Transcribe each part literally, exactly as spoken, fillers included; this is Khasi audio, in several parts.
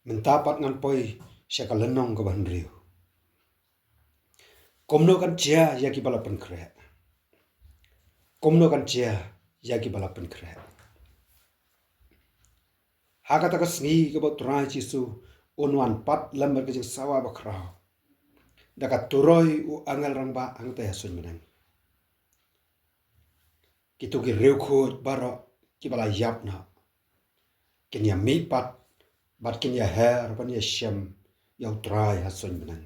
Mynta pat ngan poi sha ka lynnong kaba hynriew. Kumno kan jia ïa kiba la pynkhreh? Kumno kan jia ïa kiba la pynkhreh? Ha kata ka sngi kaba U Trai Jisu un wan pat lem bad ka jingsawa bakhraw, da ka turoi u angel rangbah hangta ha suiñ bneng. Kito ki riewkhuid baroh kiba la ïap noh kin ïa mihpat bad kin ïa her ban ïa shem ïa U Trai ha suiñ bneng.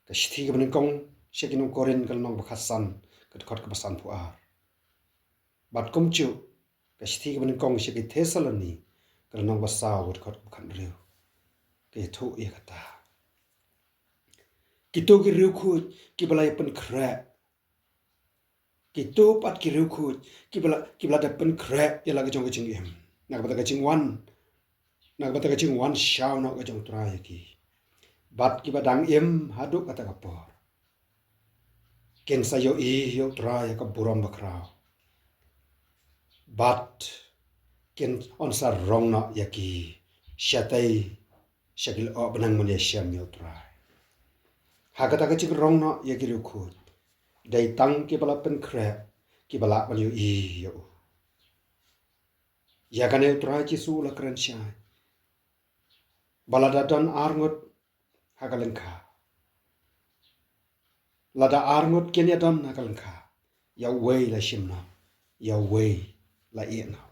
Ka shithi kaba nyngkong sha ki nong Korinth ka lynnong ba khatsan, ka dkhot kaba sanphew ar. Bad kumjuh ka shithi kaba nyngkong sha ki Thessaloni ka lynnong ba saw, ka dkhot kaba khathynriew ka ïathuh ïa kata. Kito ki riewkhuid kiba la ïa pynkhreh, kito pat ki riewkhuid kiba la, kiba la da pynkhreh ïa la ka jong ka jingim, na ka bynta ka jingwan, na ka bynta ka jingwan shaw noh ka jong U Trai ïa ki. Bad kiba dang im haduh kata ka por kin sa ïohi ïa U Trai ha ka burom bakhraw. Bad kin, un sa rong noh ïa ki shatei sha ki lyoh bneng ban ïa shem ïa U Trai. Ha kata ka jingrong noh ïa ki riewkhuid, dei tang kiba la pynkhreh kiba lah ban ïohi ïa u. Ïa kane U Trai Jisu u la kren shai ba lada don arngut ha ka lyngkha, lada arngut kin ïa don ha ka lyngkha, ïa uwei la shim noh, ïa uwei la ïeh noh.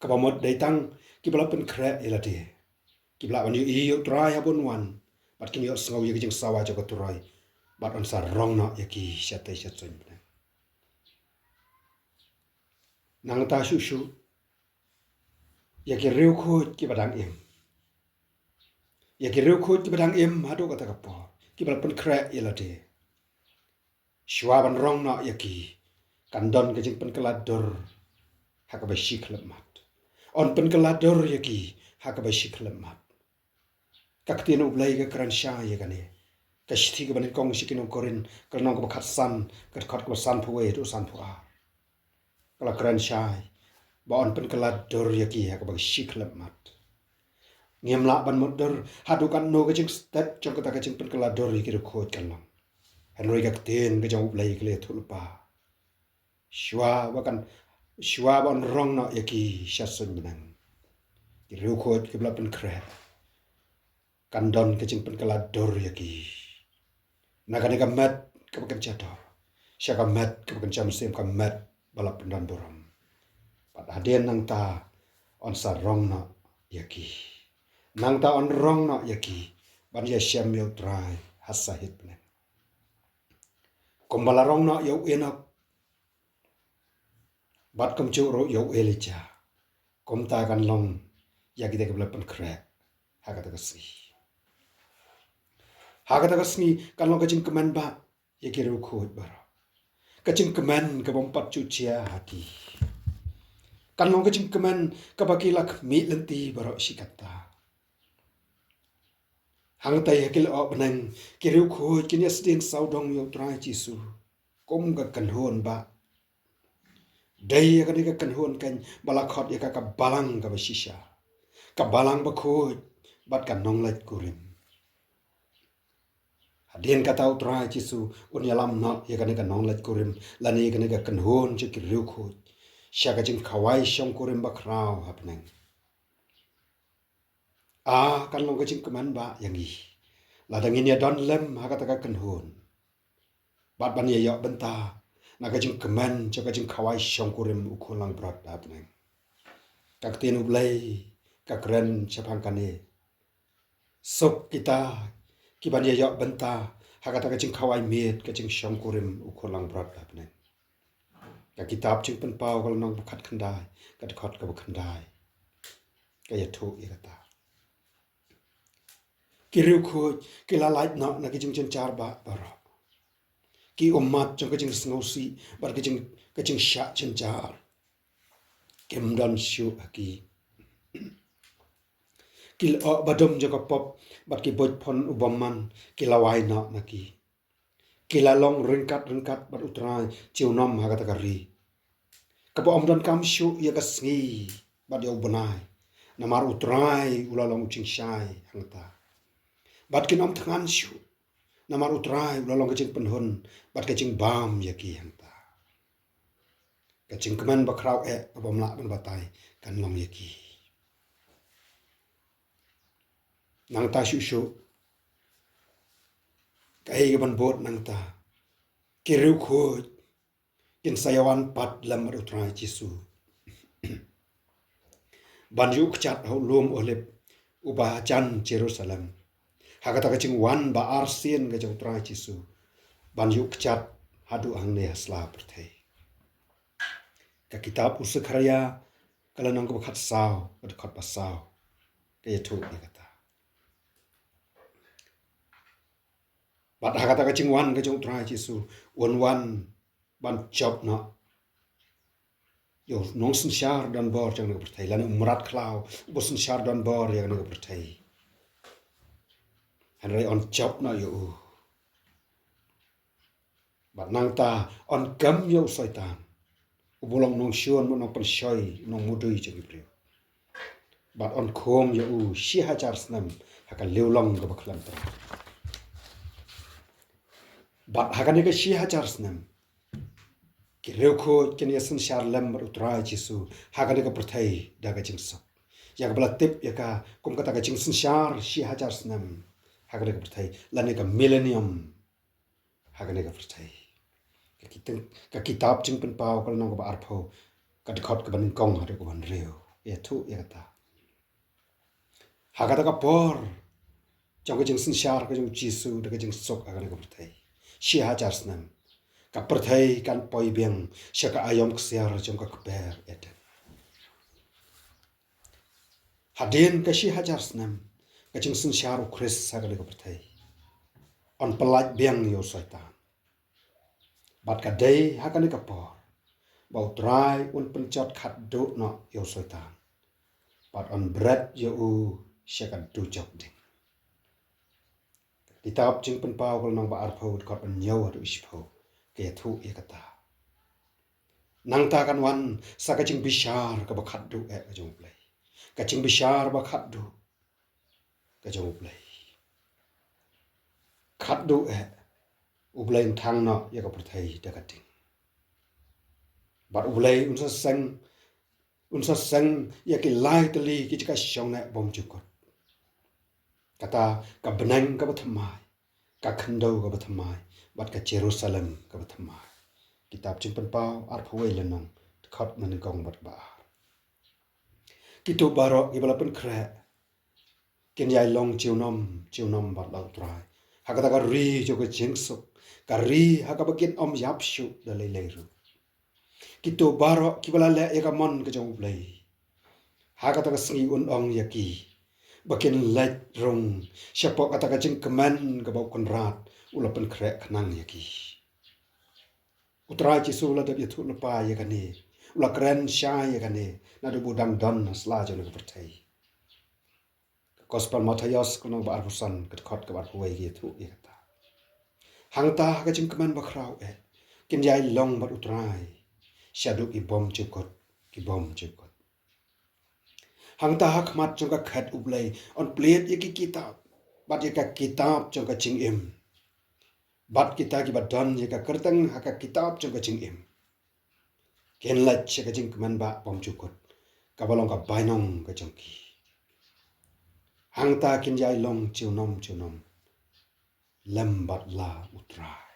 Kaba mut dei tang kiba la pynkhreh ïa lade kiba lah ban ïohi ïa U Trai haba un wan, bad kin ïohsngew ïa ka jingsawa jong ka turoi, bad un sa rong noh ïa ki shatei sha suiñ bneng. Nangta shuh shuh, ïa ki riewkhuid kiba dang im, ïa ki riewkhuid kiba dang im haduh kata ka por, kiba la pynkhreh ïa lade, shuwa ban rong noh ïa ki, kan don ka jingpynkylla dur ha kaba shi khyllipmat. Un pynkylla dur ïa ki ha kaba shi khyllipmat. Ka ktien U Blei ka kren shai ïa kane. Ka shithi kaba nyngkong sha ki nong Korinth ka lynnong kaba khatsan, ka dkhot kaba sanphew wei haduh sanphew ar, ka la kren shai ba un pynkylla dur ïa ki ha kaba shi khyllipmat. Ngim lah ban mutdur haduh katno ka jingstet jong kata ka jingpynkylla dur ïa ki riewkhuid kan long. Hynrei ka ktien ka jong U Blei ka la ïathuh lypa, shuwa ba kan, shuwa ban rong noh ïa ki sha suiñ bneng, ki riewkhuid kiba la pynkhreh, kan don ka jingpynkylla dur ïa ki na kane ka met kaba kynja dor sha ka met kaba kynja mynsiem, ka met ba la pyndon burom. Bad hadien nangta un sa rong noh ïa ki, nangta un rong noh ïa ki ban ïa shem ïa U Trai ha sahit bneng, kumba la rong noh ïa u Enok, bad kumjuh ruh ïa u Elijah. Kumta kan long ïa kita kiba la pynkhreh ha kata ka sngi. Ha kata ka sngi kan long ka jingkmen ba ïa ki riewkhuid baroh, ka jingkmen kaba ym pat ju jia ha ki. Kan long ka jingkmen kaba ki la khmih lynti baroh shi katta. Hangta ha ki lyoh bneng ki riewkhuid kin ïa sdiang sawdong ïa U Trai Jisu kum ka kynhun ba, dei ïa kane ka kynhun kan ba la khot ïa ka ka balang kaba shisha, ka balang bakhuid bad ka nonglait kurim. Hadien kata U Trai Jisu un ïalam noh ïa kane ka nonglait kurim lane ïa kane ka kynhun jong ki riewkhuid sha ka jingkhawai shongkurim bakhraw ha bneng. A, kan long ka jingkmen ba ïa ngi lada ngin ïa don lem ha kata ka kynhun bad ban ïa ïoh bynta na ka jingkmen jong ka jingkhawai shongkurim u khun langbrot ha bneng. Ka ktien U Blei ka kren shaphang kane. Suk kita kiban ïa ïoh bynta ha kata ka jingkhawai miet ka jingshongkurim u khun langbrot ha bneng. Ka kitab Jingpynpaw ka lynnong ba khatkhyndai, ka dkhot kaba khyndai ka ïathuh ïa kata. Ki riewkhuid ki la lait noh na ki jingjynjar ba baroh. Ki ummat jong ka jingsngewsih bad ka jing, ka jingshah jynjar kim don shuh ha ki. Ki lyoh badum jong ka pop bad ki buit phon u bymman ki la wai noh na ki. Ki la long ryngkat ryngkat bad U Trai Jehonnom ha kata ka ri kaba ym donkam shuh ïa ka sngi bad ïa u bnai, namar u Trai u la long u jingshai hangta. Bad kin ym thngan shuh, namar u Trai u la long ka jingpynhun bad ka jingbam ïa ki hangta. Ka jingkmen bakhraw eh kaba ym lah ban batai kan long ïa ki. Nangta shuh shuh, kaei kaban bud nangta? Ki riewkhuid kin sa ïawan pat lem bad u Trai Jisu ban ïuh kjat ha u lum Olib uba hajan Jerusalem, ha kata ka jingwan ba arsien ka jong u Trai Jisu, ban ïuh kjat haduh hangne ha sla pyrthei. Ka kitab u Sekharïa, ka lynnong kaba khatsaw, ka dkhot ba saw, ka ïathuh ïa kata. Bad ha kata ka jingwan ka jong u Trai Jisu, un wan ban jop noh ïa u nongsynshar donbor jong kane ka pyrthei, lane u mrad khlaw uba synshar donbor ïa kane ka pyrthei. Hynrei un jop noh ïa u. Bad nangta un kem ïa u Soitan, uba long nongshun, nongpynshoi, nongmudui jong ki briew. Bad un khum ïa u shi hajar snem ha ka liwlong kaba khlem thngan. Bad ha kane ka shi hajar snem, ki riewkhuid kin ïa synshar lem bad u Trai Jisu ha kane ka pyrthei da ka jingsuk, ïa kaba la tip ïa ka kum kata ka jingsynshar shi hajar snem ha kane ka pyrthei, lane ka millennium ha kane ka pyrthei. Ka kiteng-, ka kitab Jingpynpaw ka lynnong kaba arphew, ka dkhot kaba nyngkong haduh kaba hynriew, ïathuh ïa kata. Ha kata ka por jong ka jingsynshar ka jong u Jisu da ka jingsuk ha kane ka pyrthei, shi hajar snem, ka pyrthei kan poi biang sha ka aïom ksiar jong ka kper Eden. Hadien ka shi hajar snem ka jingsynshar u Khrist ha kane ka pyrthei, un pyllait biang ïa u Soitan. Bad ka dei ha kane ka por ba u Trai un pynjot khatduh noh ïa u Soitan, bad un bret ïa u sha ka dujok ding. Ka kitab Jingpynpaw ka lynnong ba arphew, dkhot ba hynñiew haduh shiphew, ka ïathuh ïa kata. Nangta kan wan sa ka jingbishar kaba khatduh eh ka jong U Blei. Ka jingbishar ba khatduh ka jong U Blei. Khatduh eh U Blei un thang noh ïa ka pyrthei da ka ding. Bad U Blei un sa seng, un sa seng ïa ki lai tylli ki jaka shong neh bymjukut. Kata ka bneng kaba thymmai, ka khyndew kaba thymmai, bad ka Jerusalem kaba thymmai. Kitab Jingpynpaw arphew wei lynnong, dkhot ba nyngkong bad ba ar. Kito baroh kiba la pynkhreh kin ïai long junom junom bad la U Trai ha kata ka ri jong ka jingsuk, ka ri ha kaba kin ym ïap shuh da lei lei ruh. Kito baroh kiba la leh ïa ka mon ka jong U Blei, ha kata ka sngi un ong ïa ki ba kin leit rung shapoh kata ka jingkmen kaba U Kynrad u la pynkhreh khnang ïa ki. U Trai Jisu u la dep ïathuh lypa ïa kane, u la kren shai ïa kane naduh ba u dang don ha sla jong ka pyrthei. Ka Gospel Mathaios ka lynnong ba arphew san, ka dkhot kaba arphew wei, ka ïathuh ïa kata. Hangta ha ka jingkmen bakhraw eh kin ïai long bad U Trai shaduh ki bymjukut ki bymjukut. Hangta ha khmat jong ka khet U Blei un plied ïa ki kitab, bad ïa ka kitab jong ka jingim. Bad kita kiba don ïa ka kyrteng ha ka kitab jong ka jingim kin leit sha ka jingkmen ba bymjukut, kaba long ka bainong ka jong ki. Hangta kin ïai long junom junom lem bad la U Trai.